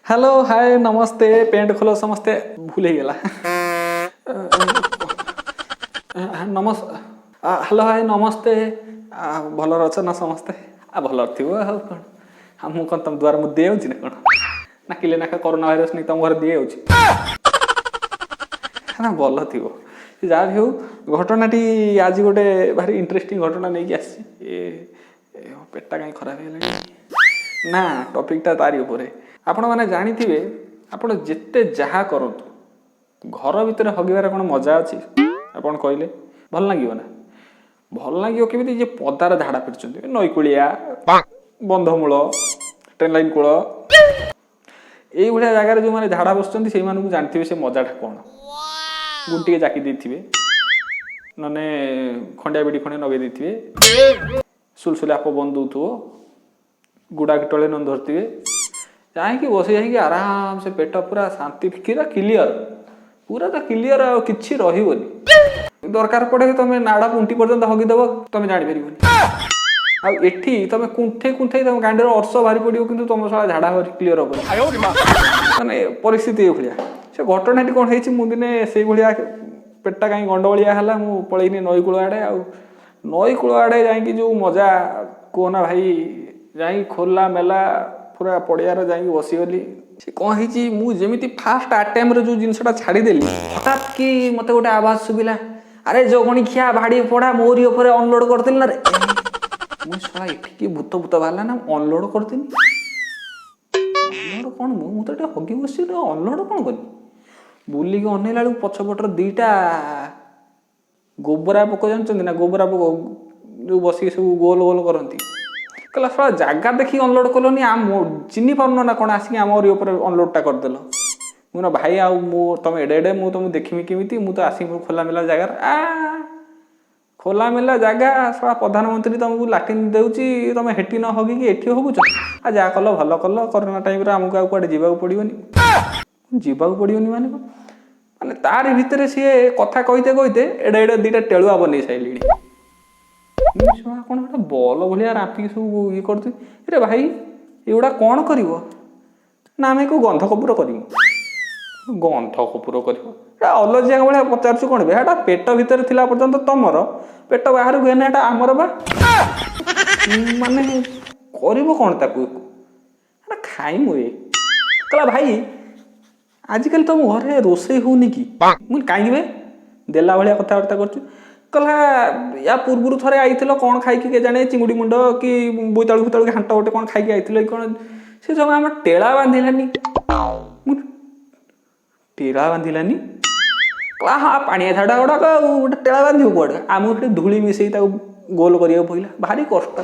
Hello, ହାଏ, ନମସ୍ତେ। Pant ଖୋଲ ସମସ୍ତେ। ଭୁଲ ହେଇଗଲା। ହ୍ୟାଲୋ, ହାଏ, ନମସ୍ତେ। ଭଲରେ ଅଛ ନା ସମସ୍ତେ? ଭଲରେ ଥିବ ଆଉ କ'ଣ? ଆଉ ମୁଁ କ'ଣ ତମ ଦ୍ୱାରା ମୁଁ ଦିଆଯାଉଛି ନା କ'ଣ? ନା କିଲେ ନାଖା କରୋନା ଭାଇରସ୍ ନେଇ ତମ ଘରେ ଦିଆଯାଉଛି ନା? ଭଲ ଥିବ। ସେ ଯାହା ବି ହଉ, ଘଟଣାଟି ଆଜି ଗୋଟେ ଭାରି ଇଣ୍ଟରେଷ୍ଟିଂ ଘଟଣା ନେଇକି ଆସିଛି। ଏ ପେଟଟା କାହିଁ ଖରାପ ହେଇଗଲାଣି ନା? ଟପିକଟା ତାରି ଉପରେ। ଆପଣମାନେ ଜାଣିଥିବେ, ଆପଣ ଯେତେ ଯାହା କରନ୍ତୁ, ଘର ଭିତରେ ହଗିବାର କ'ଣ ମଜା ଅଛି? ଆପଣ କହିଲେ ଭଲ ଲାଗିବ ନା? ଭଲ ଲାଗିବ କେମିତି? ଯେ ପଦାରେ ଝାଡ଼ା ଫିଟୁଛନ୍ତି, ନଈକୂଳିଆ, ବନ୍ଧମୂଳ, ଟ୍ରେନ୍ ଲାଇନ୍ କୂଳ, ଏଇଭଳିଆ ଜାଗାରେ ଯେଉଁମାନେ ଝାଡ଼ା ବସୁଛନ୍ତି, ସେଇମାନଙ୍କୁ ଜାଣିଥିବେ ସେ ମଜାଟା କ'ଣ। ଗୁଣ୍ଡ ଟିକେ ଜାକି ଦେଇଥିବେ, ନହେଲେ ଖଣ୍ଡିଆ ବିଡ଼ି ଖଣ୍ଡେ ଲଗେଇ ଦେଇଥିବେ, ସୁଲସୁଲିଆ ପବନ ଦଉଥିବ, ଗୁଡ଼ା ଟଳେ ନ ଧରିଥିବେ, ଯାଇକି ବସି ଯାଇକି ଆରାମସେ ପେଟ ପୁରା ଶାନ୍ତି, ପୁରା କ୍ଲିଅର, ପୁରା ତ କ୍ଲିଅର, ଆଉ କିଛି ରହିବନି। ଦରକାର ପଡ଼େ ତମେ ନାଡ଼ ପୁଣ୍ଟି ପର୍ଯ୍ୟନ୍ତ ହଗିଦେବ, ତମେ ଜାଣିପାରିବନି। ଆଉ ଏଠି ତମେ କୁନ୍ଥେଇ କୁନ୍ଥେଇ ତମ ଗାଣ୍ଡିର ଅର୍ଶ ବାହାରି ପଡ଼ିବ, କିନ୍ତୁ ତମ ଶଳା ଝାଡ଼ା ଭାରି କ୍ଲିଅର ହବନି। ମାନେ ପରିସ୍ଥିତି ଏଇଭଳିଆ। ସେ ଘଟଣାଟି କ'ଣ ହେଇଛି, ମୁଁ ଦିନେ ସେଇଭଳିଆ ପେଟଟା କାହିଁ ଗଣ୍ଡଗୋଳିଆ ହେଲା, ମୁଁ ପଳେଇନି ନଈକୂଳ ଆଡ଼େ। ଆଉ ନଈକୂଳ ଆଡ଼େ ଯାଇକି ଯେଉଁ ମଜା, କୁହନା ଭାଇ। ଯାଇକି ଖୋଲା ମେଲା ପୁରା ପଡ଼ିଆରେ ଯାଇକି ବସିଗଲି। ସେ କ'ଣ ହେଇଛି, ମୁଁ ଯେମିତି ଫାଷ୍ଟ ଆଟେମ୍ପ୍ଟରେ ଯେଉଁ ଜିନିଷଟା ଛାଡ଼ିଦେଲି, ହଠାତ୍ କି ମୋତେ ଗୋଟେ ଆବାଜ ଶୁଭିଲା, "ଆରେ ଯୋଗଣୀ ଖିଆ, ଭାଡ଼ି ପଡ଼ା ମୋରି ଉପରେ ଅନଲୋଡ଼ କରିଥିଲି ନା ରେ?" ମୁଁ ଶଳା, ଏଠି କିଏ ଭୂତ ଭୂତ ବାହାରିଲା ନା? ଅନଲୋଡ଼ କରିଥିଲି, ଅନଲୋଡ଼ କ'ଣ? ମୁଁ ତ ଟିକେ ହଗି ବସିଛି, ଅନଲୋଡ଼ କ'ଣ କଲି? ବୁଲିକି ଅନେଇଲା ବେଳକୁ ପଛପଟର ଦୁଇଟା ଗୋବରା ପୋକ, ଜାଣିଛନ୍ତି ନା ଗୋବରା ପୋକ, ଯେଉଁ ବସିକି ସବୁ ଗୋଲ ଗୋଲ କରନ୍ତି, କହିଲା, "ଶଳା, ଜାଗା ଦେଖିକି ଅନଲୋଡ଼ କଲନି, ଆମ ଚିହ୍ନି ପାରୁନ ନା କ'ଣ? ଆସିକି ଆମରି ଉପରେ ଅନଲୋଡ଼ଟା କରିଦେଲ।" ମୁଁ ନା ଭାଇ, ଆଉ ମୁଁ ତମେ ଏଡ଼େ ଏଡ଼େ, ମୁଁ ତମକୁ ଦେଖିବି କେମିତି? ମୁଁ ତ ଆସିକି ଖୋଲାମେଲା ଜାଗାରେ। ଖୋଲାମେଲା ଜାଗା, ଶଳା ପ୍ରଧାନମନ୍ତ୍ରୀ ତମକୁ ଲାଟିନ୍ ଦେଉଛି, ତମେ ହେଠି ନ ହଗିକି ଏଠି ହଗୁଛ? ଆଉ ଯାହା କଲ ଭଲ କଲ, କରୋନା ଟାଇମ୍ରେ ଆମକୁ ଆଉ କୁଆଡ଼େ ଯିବାକୁ ପଡ଼ିବନି। ଯିବାକୁ ପଡ଼ିବନି ମାନେ କ'ଣ? ମାନେ ତାରି ଭିତରେ ସିଏ କଥା କହିତେ କହିତେ ଏଡ଼େ ଏଡ଼େ ଦୁଇଟା ଟେଳୁଆ ବନେଇ ସାରିଲିଣି। ମୁଁ ଶଳା, କ'ଣ ଗୋଟେ ବଲ ଭଳିଆ ରାମ୍ପିକି ସବୁ ଇଏ କରୁଛି। "ରେ ଭାଇ, ଏଗୁଡ଼ା କ'ଣ କରିବ?" "ନା, ଆମେ କୋଉ ଗନ୍ଧ କର୍ପୂର କରିବୁ।" ଗନ୍ଧ କର୍ପୂର କରିବ? ଏଟା ଅଲଜିଆଙ୍କ ଭଳିଆ ପଚାରୁଛୁ କ'ଣ ବେ? ଏଟା ପେଟ ଭିତରେ ଥିଲା ପର୍ଯ୍ୟନ୍ତ ତମର, ପେଟ ବାହାରକୁ ହେଲେ ଏଟା ଆମର ବା। ମାନେ କରିବ କ'ଣ ତାକୁ? ଏଟା ଖାଇମୁ। ଏ କହିଲା, "ଭାଇ, ଆଜିକାଲି ତମ ଘରେ ରୋଷେଇ ହଉନି କି?" ମୁଁ କହିଲି, "କାହିଁକି ବେ, ଦେଲା ଭଳିଆ କଥାବାର୍ତ୍ତା କରୁଛୁ?" କହିଲା, "ୟା ପୂର୍ବରୁ ଥରେ ଆଇଥିଲ, କ'ଣ ଖାଇକି କେଜାଣି, ଚିଙ୍ଗୁଡ଼ି ମୁଣ୍ଡ କି ବୋଇତାଳୁ ଫୋଇତାଳୁ ଘାଣ୍ଟ ଗୋଟେ କ'ଣ ଖାଇକି ଆଇଥିଲ କି କ'ଣ, ସେ ସବୁ ଆମ ଟେଳା ବାନ୍ଧିଲାନି।" ମୁଁ, "ଟେଳା ବାନ୍ଧିଲାନି?" କହିଲା, "ହଁ, ପାଣିଆ ଝାଡ଼ା ଗୁଡ଼ାକ ଆଉ ଗୋଟେ ଟେଳା ବାନ୍ଧିବ କୁଆଡ଼େ? ଆମକୁ ସେଠି ଧୂଳି ମିଶେଇ ତାକୁ ଗୋଲ କରିବାକୁ ପଡ଼ିଲା, ଭାରି କଷ୍ଟ।"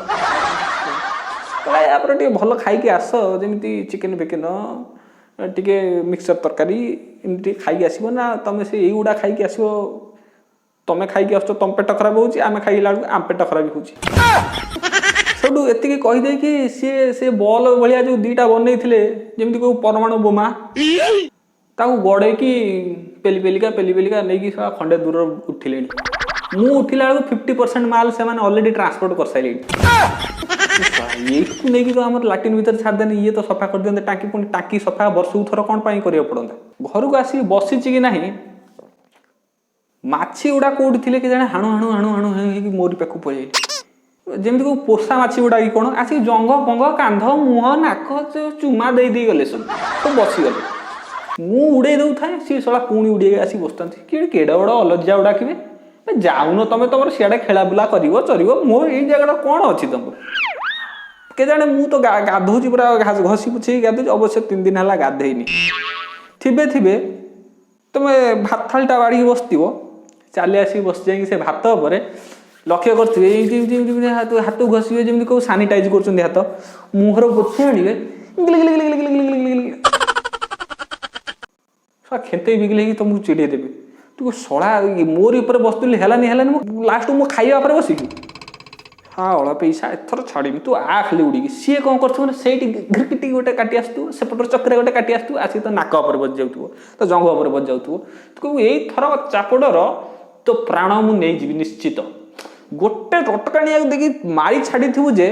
କହିଲା, "ୟାପରେ ଟିକେ ଭଲ ଖାଇକି ଆସ, ଯେମିତି ଚିକେନ ଫିକେନ ଟିକେ, ମିକ୍ସଚର ତରକାରୀ ଏମିତି ଟିକେ ଖାଇକି ଆସିବ ନା। ତମେ ସେ ଏଇଗୁଡ଼ା ଖାଇକି ଆସିବ। ତମେ ଖାଇକି ଆସୁଛ, ତମ ପେଟ ଖରାପ ହେଉଛି, ଆମେ ଖାଇଲା ବେଳକୁ ଆମ ପେଟ ଖରାପ ହେଉଛି।" ସେଠୁ ଏତିକି କହିଦେଇକି ସିଏ ସେ ବଲ୍ ଭଳିଆ ଯେଉଁ ଦୁଇଟା ବନେଇଥିଲେ, ଯେମିତି କେଉଁ ପରମାଣୁ ବୋମା, ତାକୁ ଗଡ଼େଇକି ପେଲି ପେଲିକା ପେଲି ପେଲିକା ନେଇକି ଶଳା ଖଣ୍ଡେ ଦୂର ଉଠିଲେଣି। ମୁଁ ଉଠିଲା ବେଳକୁ 50% ମାଲ ସେମାନେ ଅଲରେଡ଼ି ଟ୍ରାନ୍ସପୋର୍ଟ କରିସାରିଲେଣି। ଏଇଠୁ ନେଇକି ତ ଆମର ଲାଟିନ୍ ଭିତରେ ଛାଡ଼ିଦେନି, ଇଏ ତ ସଫା କରିଦିଅନ୍ତେ ଟାଙ୍କି। ପୁଣି ଟାଙ୍କି ସଫା ବର୍ଷକୁ ଥର କ'ଣ ପାଇଁ କରିବାକୁ ପଡ଼ନ୍ତା? ଘରକୁ ଆସିକି ବସିଛି କି ନାହିଁ, ମାଛି ଗୁଡ଼ା କୋଉଠି ଥିଲେ କେଜାଣି, ହାଣୁ ହାଣୁ ହାଣୁ ହାଣୁ ହେଇକି ମୋରି ପାଖକୁ ପଳେଇଲେ। ଯେମିତି କୋଉ ପୋଷା ମାଛି ଗୁଡ଼ା କି କ'ଣ, ଆସିକି ଜଙ୍ଘ ଫଙ୍ଘ, କାନ୍ଧ, ମୁହଁ, ନାକ ଚୁମା ଦେଇ ଦେଇ ଗଲେ, ସବୁ ସବୁ ବସିଗଲେ। ମୁଁ ଉଡ଼େଇ ଦଉଥାଏ, ସିଏ ଶଳା ପୁଣି ଉଡ଼େଇକି ଆସିକି ବସିଥାନ୍ତି। କି କେଡ଼େ ବଡ଼ ଅଲଜ୍ଜା ଗୁଡ଼ା କିବେ! ଯାଉନ ତମେ ତମର ସିଆଡ଼େ ଖେଳା ବୁଲା କରିବ, ଚରିବ, ମୋ ଏଇ ଜାଗାଟା କ'ଣ ଅଛି ତମର କେଜାଣି? ମୁଁ ତ ଗାଧଉଛି ପୁରା, ଘଷି ପୁଛେଇକି ଗାଧଉଛି। ଅବଶ୍ୟ 3 ଦିନ ହେଲା ଗାଧେଇନି। ଥିବେ ଥିବେ, ତମେ ଭାତ ଥାଳିଟା ବାଢ଼ିକି ବସିଥିବ, ଚାଲି ଆସିକି ବସି ଯାଇକି ସେ ଭାତ ଉପରେ ଲକ୍ଷ୍ୟ କରିଥିବେ, ଏମିତି ଏମିତି ଏମିତି ଏମିତି ହାତ ହାତକୁ ଘଷିବେ, ଯେମିତି କେଉଁ ସାନିଟାଇଜ କରୁଛନ୍ତି ହାତ, ମୁହଁର ପୋଛି ଆଣିବେ, ଗିଲି ଗିଲି ଗିଲି ଗିଲି ଗିଲି ଗିଲି ଗିଲି, ଶଳା ଖେନ୍ତେଇ ବିଗିଲି ହେଇକି ତମକୁ ଚିଡ଼େଇ ଦେବେ। ତୁ ଶଳା ମୋରି ଉପରେ ବସୁଥିଲି, ହେଲାନି ହେଲାନି, ମୁଁ ଲାଷ୍ଟକୁ ମୋ ଖାଇବା ଉପରେ ବସିକି। ହଁ, ଅଳପ ପଇସା, ଏଥର ଛାଡ଼ିବି, ତୁ ଆ ଖାଲି ଉଡ଼ିକି। ସିଏ କ'ଣ କରୁଥିବ ନା, ସେଇଠି ଘିରକିଟି ଗୋଟେ କାଟି ଆସୁଥିବ, ସେପଟର ଚକ୍ରେ ଗୋଟେ କାଟି ଆସୁଥିବ, ଆସିକି ତ ନାକ ଉପରେ ବଜି ଯାଉଥିବ, ତ ଜଙ୍ଘ ଉପରେ ବଜି ଯାଉଥିବ। ତୁ କହିବୁ, ଏଇଥର ଚାପଡ଼ର ତୋ ପ୍ରାଣ ମୁଁ ନେଇଯିବି ନିଶ୍ଚିତ। ଗୋଟେ ଟଟକାଣିଆକୁ ଦେଇକି ମାରି ଛାଡ଼ିଥିବୁ ଯେ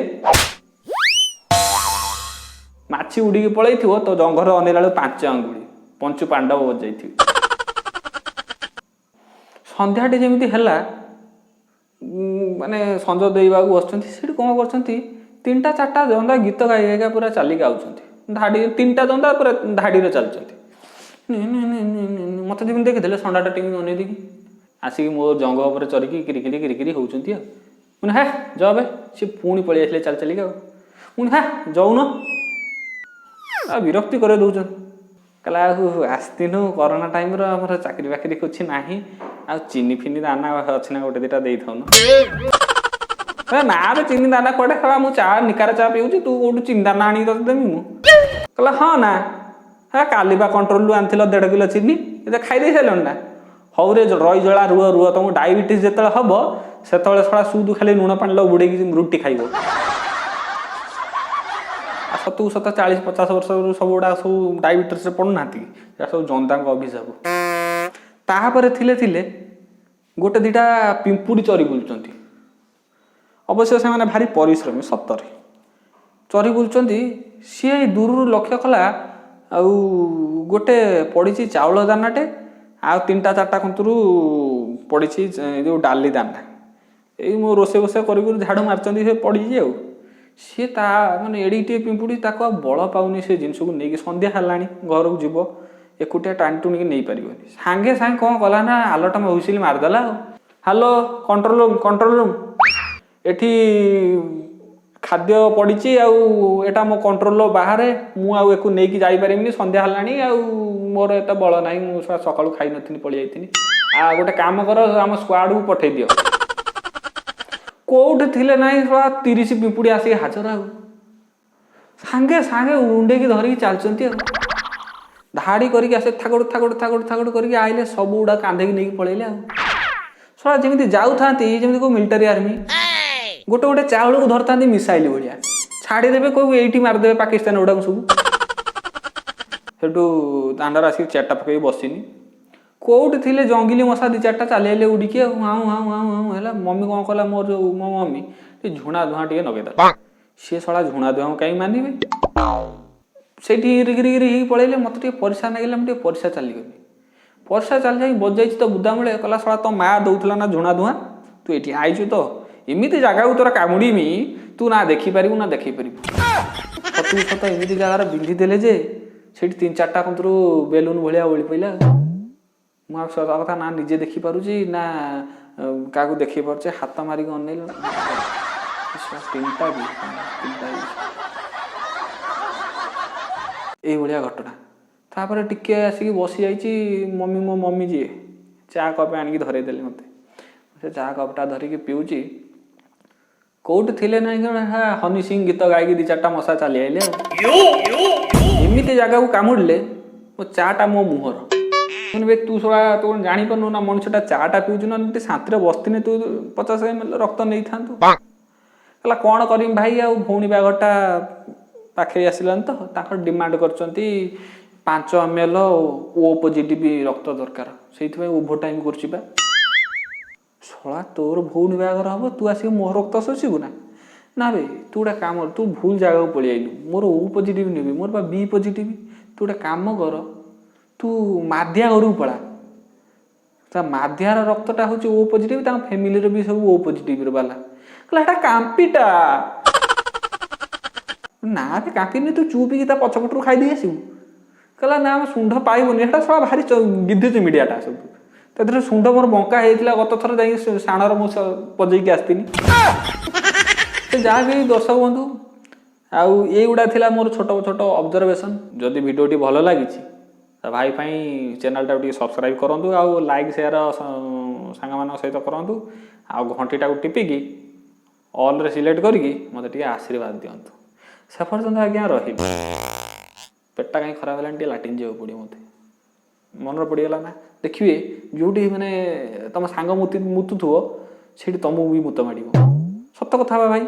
ମାଟି। ମାଛି ଉଡ଼ିକି ପଳେଇଥିବ, ତ ଜଙ୍ଘରେ ଅନେଇଲା ବେଳକୁ 5 ଆଙ୍ଗୁଳି ପଞ୍ଚୁ ପାଣ୍ଡବ ବଜାଇଥିବେ। ସନ୍ଧ୍ୟାଟି ଯେମିତି ହେଲା, ମାନେ ସଞ୍ଜ ଦେଇବାକୁ ବସୁଛନ୍ତି, ସେଠି କ'ଣ କରୁଛନ୍ତି, 3ଟା 4ଟା ଜନ୍ଦା ଗୀତ ଗାଇ ଗାଇକା ପୁରା ଚାଲିକି ଆଉଛନ୍ତି। ଧାଡ଼ି, 3ଟା ଜନ୍ଦା ପୁରା ଧାଡ଼ିରେ ଚାଲିଛନ୍ତି। ମୋତେ ଯେମିତି ଦେଖିଦେଲେ, ଷଣ୍ଢାଟା ଟିକେ ଅନେଇ ଦେଇକି ଆସିକି ମୋ ଜଙ୍ଘ ଉପରେ ଚରିକି କିରିକିରି କିରିକିରି ହେଉଛନ୍ତି। ଆଉ ମୁଁ ହେ ଯବେ, ସିଏ ପୁଣି ପଳେଇ ଆସିଲେ ଚାଲି ଚାଲିକି। ଆଉ ମୁଁ ହେ ଯାଉନ, ଆଉ ବିରକ୍ତି କରେଇ ଦେଉଛନ୍ତି। କହିଲା, ଆଉ ଆସିଥିନୁ କରୋନା ଟାଇମ୍ର, ଆମର ଚାକିରି ବାକିରି କିଛି ନାହିଁ, ଆଉ ଚିନି ଫିନି ଦାନା ଅଛି ନା ଗୋଟେ 2ଟା ଦେଇଥାଉନ। ନା ବେ, ଚିନି ଦାନା କୁଆଡ଼େ ଖେଳା, ମୁଁ ଚା ନିକାର ଚା ପିଉଛି, ତୁ କୋଉଠୁ ଚିନି ଦାନା ଆଣିକି ତତେ ଦେବି ମୁଁ? କହିଲା, ହଁ ନା ହେ, କାଲି ବା କଣ୍ଟ୍ରୋଲରୁ ଆଣିଥିଲ 1.5 କିଲୋ ଚିନି, ଏତେ ଖାଇ ଦେଇ ସାରିଲଣି ନା? ହଉ ରେ ରହି ଜଳା, ରୁହ ରୁହ, ତମକୁ ଡାଇବେଟିସ୍ ଯେତେବେଳେ ହବ ସେତେବେଳେ ଶଳା ସୁଦୁ ଖାଲି ଲୁଣ ପାଣି ବୁଡ଼େଇକି ରୁଟି ଖାଇବ। ଆଉ ସତକୁ ସତ 40-50 ବର୍ଷରୁ ସବୁ ଗୁଡ଼ା ସବୁ ଡାଇବେଟିସ୍ରେ ପଡ଼ୁନାହାନ୍ତି କି? ସେଟା ସବୁ ଜନ୍ଦାଙ୍କ ଅଭିଶାପ। ତାପରେ ଥିଲେ ଥିଲେ ଗୋଟେ 2ଟା ପିମ୍ପୁଡ଼ି ଚରି ବୁଲୁଛନ୍ତି। ଅବଶ୍ୟ ସେମାନେ ଭାରି ପରିଶ୍ରମୀ, ସତରେ ଚରି ବୁଲୁଛନ୍ତି। ସିଏ ଦୂରରୁ ଲକ୍ଷ୍ୟ କଲା, ଆଉ ଗୋଟେ ପଡ଼ିଛି ଚାଉଳ ଦାନାଟେ, ଆଉ 3ଟା 4ଟା କନ୍ତରୁ ପଡ଼ିଛି ଯେଉଁ ଡାଲି ଦାନା। ଏଇ ମୁଁ ରୋଷେଇ ବୋଷେଇ କରି କରି ଝାଡ଼ୁ ମାରିଛନ୍ତି, ସେ ପଡ଼ିଛି। ଆଉ ସିଏ ତା ମାନେ ଏଡ଼ିକି ଟିକେ ପିମ୍ପୁଡ଼ି, ତାକୁ ଆଉ ବଳ ପାଉନି ସେ ଜିନିଷକୁ ନେଇକି। ସନ୍ଧ୍ୟା ହେଲାଣି, ଘରକୁ ଯିବ ଏକୁଟିଆ, ଟାଣି ଟୁଣିକି ନେଇପାରିବନି। ସାଙ୍ଗେ ସାଙ୍ଗେ କ'ଣ କଲା ନା, ଆଲଟମ ହୁଇସିଲ ମାରିଦେଲା। ଆଉ hello, control room, control room, ଏଠି ଖାଦ୍ୟ ପଡ଼ିଛି, ଆଉ ଏଇଟା ମୋ କଣ୍ଟ୍ରୋଲର ବାହାରେ, ମୁଁ ଆଉ ଏକୁ ନେଇକି ଯାଇପାରିବିନି, ସନ୍ଧ୍ୟା ହେଲାଣି, ଆଉ ମୋର ଏତେ ବଳ ନାହିଁ, ମୁଁ ସକାଳୁ ଖାଇନଥିଲି ପଳେଇ ଯାଇଥିଲି, ଆଉ ଗୋଟେ କାମ କର, ଆମ ସ୍କ୍ୱାଡ଼କୁ ପଠେଇ ଦିଅ। କୋଉଠି ଥିଲେ ନାହିଁ, ଶଳା 30 ପିମ୍ପୁଡ଼ି ଆସିକି ହାଜର। ଆଉ ସାଙ୍ଗେ ସାଙ୍ଗେ ଉଣ୍ଡେଇକି ଧରିକି ଚାଲିଛନ୍ତି। ଆଉ ଧାଡ଼ି କରିକି ଆସେ, ଥାକଡୁ ଥାକଡୁ ଥାକଡୁ ଥାକଡୁ କରିକି ଆଇଲେ, ସବୁ ଗୁଡ଼ା କାନ୍ଧେଇକି ନେଇକି ପଳେଇଲେ। ଆଉ ଶଳା ଯେମିତି ଯାଉଥାନ୍ତି ଯେମିତି କୋଉ ମିଲିଟାରୀ ଆର୍ମି, ଗୋଟେ ଗୋଟେ ଚାଉଳକୁ ଧରିଥାନ୍ତି ମିସାଇଲ ଭଳିଆ, ଛାଡ଼ିଦେବେ କୋଉ ଏଇଠି ମାରିଦେବେ ପାକିସ୍ତାନ ଗୁଡ଼ାକୁ ସବୁ। ସେଠୁ ଦାଣ୍ଡରେ ଆସିକି ଚେୟାରଟା ପକେଇକି ବସିନି, କୋଉଠି ଥିଲେ ଜଙ୍ଗିଲି ମଶା 2 4ଟା ଚାଲି ଆଇଲେ ଉଡ଼ିକି। ଆଉ ହାଉଁ ହାଉଁ ହାଉଁ ହାଉଁ ହେଲା। ମମି କ'ଣ କଲା, ମୋର ଯୋଉ ମୋ ମମି ଟିକେ ଝୁଣା ଧୂଆଁ ଟିକେ ଲଗେଇଦେଲା। ସିଏ ଶଳା ଝୁଣା ଧୂଆଁ କାହିଁ ମାନିବେ, ସେଇଠି ରିଗି ରିଗି ହେଇକି ପଳେଇଲେ। ମୋତେ ଟିକେ ପରିସା ଲାଗିଲା, ମୁଁ ଟିକେ ପରିସା ଚାଲିଗଲି। ପରିସା ଚାଲି ଯାଇ ବଜାଇଛି ତ ବୁଦାମୂଳେ। କହିଲା, ଶଳା ତୋ ମା ଦଉଥିଲା ନା ଝୁଣା ଧୂଆଁ, ତୁ ଏଠି ଆଇଛୁ ତ ଏମିତି ଜାଗାକୁ ତୋର କାମୁଡ଼ିମି, ତୁ ନା ଦେଖିପାରିବୁ ନା ଦେଖେଇ ପାରିବୁ। ସତକୁ ସତ ଏମିତି ଜାଗାରେ ବିନ୍ଧି ଦେଲେ ଯେ ସେଇଠି 3 4ଟା କନ୍ତରୁ ବେଲୁନ ଭଳିଆ ଓଳି ପଇଲା। ମୁଁ ଆଉ ସତ କଥା ନା ନିଜେ ଦେଖିପାରୁଛି ନା କାହାକୁ ଦେଖେଇ ପାରୁଛି। ହାତ ମାରିକି ଅନେଇଲୁ, 3ଟା ବି 3ଟା। ଏଇଭଳିଆ ଘଟଣା। ତାପରେ ଟିକେ ଆସିକି ବସିଯାଇଛି, ମମି, ମୋ ମମି ଯିଏ, ଚା କପ୍ ଆଣିକି ଧରେଇ ଦେଲେ ମୋତେ। ସେ ଚା କପ୍ଟା ଧରିକି ପିଉଛି, କୋଉଠି ଥିଲେ ନାହିଁ କଣ, ହନି ସିଂ ଗୀତ ଗାଇକି 2 4ଟା ମଶା ଚାଲି ଆଇଲେ। ଆଉ ଏମିତି ଜାଗାକୁ କାମୁଡ଼ିଲେ, ମୋ ଚାଟା ମୋ ମୁହଁର। ମାନେ ବେ ତୁ ଶଳା, ତୁ କଣ ଜାଣିପାରୁନୁ ନା ମଣିଷଟା ଚାଟା ପିଉଛୁ ନା, ଟିକେ ଶାନ୍ତିରେ ବସିଥିନେ ତୁ 50 ml ରକ୍ତ ନେଇଥାନ୍ତୁ। ହେଲା, କ'ଣ କରିମି ଭାଇ, ଆଉ ଭଉଣୀ ବାହାଘରଟା ପାଖେଇ ଆସିଲାନି ତ, ତାଙ୍କର ଡିମାଣ୍ଡ କରିଛନ୍ତି 5 ml ଓ ପଜିଟିଭ ରକ୍ତ ଦରକାର, ସେଇଥିପାଇଁ ଓଭର ଟାଇମ୍ କରୁଛି ବା। ଶଳା ତୋର ଭଉଣୀ ବାହାଘର ହବ, ତୁ ଆସିକି ମୋ ରକ୍ତ ଶୋଷିବୁ ନା? ନା ବେ, ତୁ ଗୋଟେ କାମ କର, ତୁ ଭୁଲ ଜାଗାକୁ ପଳେଇ ଆଇଲୁ, ମୋର ଓ ପଜିଟିଭ ନେବି, ମୋର ବା ବି ପଜିଟିଭ। ତୁ ଗୋଟେ କାମ କର, ତୁ ମାଧିଆ ଘରକୁ ପଳା, ତା ମାଧିଆର ରକ୍ତଟା ହେଉଛି ଓ ପଜିଟିଭ, ତାଙ୍କ ଫ୍ୟାମିଲିର ବି ସବୁ ଓ ପଜିଟିଭର ବାଲା। କହିଲା, ହେଟା କାମ୍ପିଟା ନା ବେ, କାମ୍ପିନି, ତୁ ଚୁପିକି ତା ପଛପଟରୁ ଖାଇଦେଇ ଆସିବୁ। କହିଲା, ନା, ଆମ ଶୁଣ୍ଢ ପାଇବୁନି, ହେଟା ଶଳା ଭାରି ଗିଦ୍ଧ ଚିମିଡ଼ିଆଟା ସବୁ, ତା ଦେହରେ ଶୁଣ୍ଢ ମୋର ବଙ୍କା ହେଇଯାଇଥିଲା ଗତ ଥର ଯାଇକି ଶାଣର ମୁଁ ପଜେଇକି ଆସିଥିଲି। ସେ ଯାହା ବି ଦର୍ଶକ ବନ୍ଧୁ, ଆଉ ଏଇଗୁଡ଼ା ଥିଲା ମୋର ଛୋଟ ଛୋଟ ଅବଜରଭେସନ୍। ଯଦି ଭିଡ଼ିଓଟି ଭଲ ଲାଗିଛି ତ ଭାଇ ପାଇଁ ଚ୍ୟାନେଲଟାକୁ ଟିକେ ସବସ୍କ୍ରାଇବ୍ କରନ୍ତୁ, ଆଉ ଲାଇକ୍ ସେୟାର ସାଙ୍ଗମାନଙ୍କ ସହିତ କରନ୍ତୁ, ଆଉ ଘଣ୍ଟିଟାକୁ ଟିପିକି ଅଲ୍ରେ ସିଲେକ୍ଟ କରିକି ମୋତେ ଟିକେ ଆଶୀର୍ବାଦ ଦିଅନ୍ତୁ। ସେ ପର୍ଯ୍ୟନ୍ତ ଆଜ୍ଞା ରହିବି। ପେଟଟା କାହିଁ ଖରାପ ହେଲାଣି, ଟିକେ ଲାଟିନ୍ ଯିବାକୁ ପଡ଼ିବ ମୋତେ, ମନରେ ପଡ଼ିଗଲା ନା। ଦେଖିବେ, ଯେଉଁଠି ମାନେ ତମ ସାଙ୍ଗ ମୁତୁଥିବ, ସେଇଠି ତମକୁ ବି ମୁତ ମାଡ଼ିବ। ସତ କଥା ବା ଭାଇ।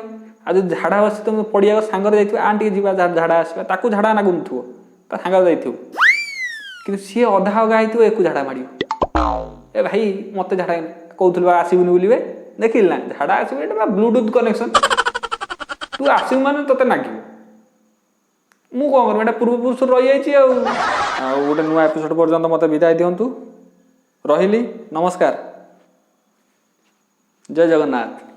ଆଉ ଯଦି ଝାଡ଼ା ବସି ତମେ ପଡ଼ିଆକୁ ସାଙ୍ଗରେ ଯାଇଥିବ, ଆଣ ଟିକେ ଯିବା ଝାଡ଼ା ଆସିବା, ତାକୁ ଝାଡ଼ା ନାଗୁନଥିବ, ତା ସାଙ୍ଗରେ ଯାଇଥିବ, କିନ୍ତୁ ସିଏ ଅଧା ଅଗା ହେଇଥିବ, ଏକୁ ଝାଡ଼ା ମାଡ଼ିବ। ଏ ଭାଇ, ମୋତେ ଝାଡ଼ା କହୁଥିଲୁ ବା ଆସିବୁନି ବୋଲିବେ, ଦେଖିଲି ନା ଝାଡ଼ା ଆସିବୁ। ଏଇଟା ବା ବ୍ଲୁଟୁଥ୍ କନେକ୍ସନ୍, ତୁ ଆସିବୁ ମାନେ ତୋତେ ନାଗିବ। ମୁଁ କ'ଣ କରିବି, ଏଇଟା ପୂର୍ବପୁରୁଷରୁ ରହିଯାଇଛି। ଆଉ ଆଉ ଗୋଟେ ନୂଆ ଏପିସୋଡ଼ ପର୍ଯ୍ୟନ୍ତ ମୋତେ ବିଦାୟ ଦିଅନ୍ତୁ। ରହିଲି, ନମସ୍କାର, ଜୟ ଜଗନ୍ନାଥ।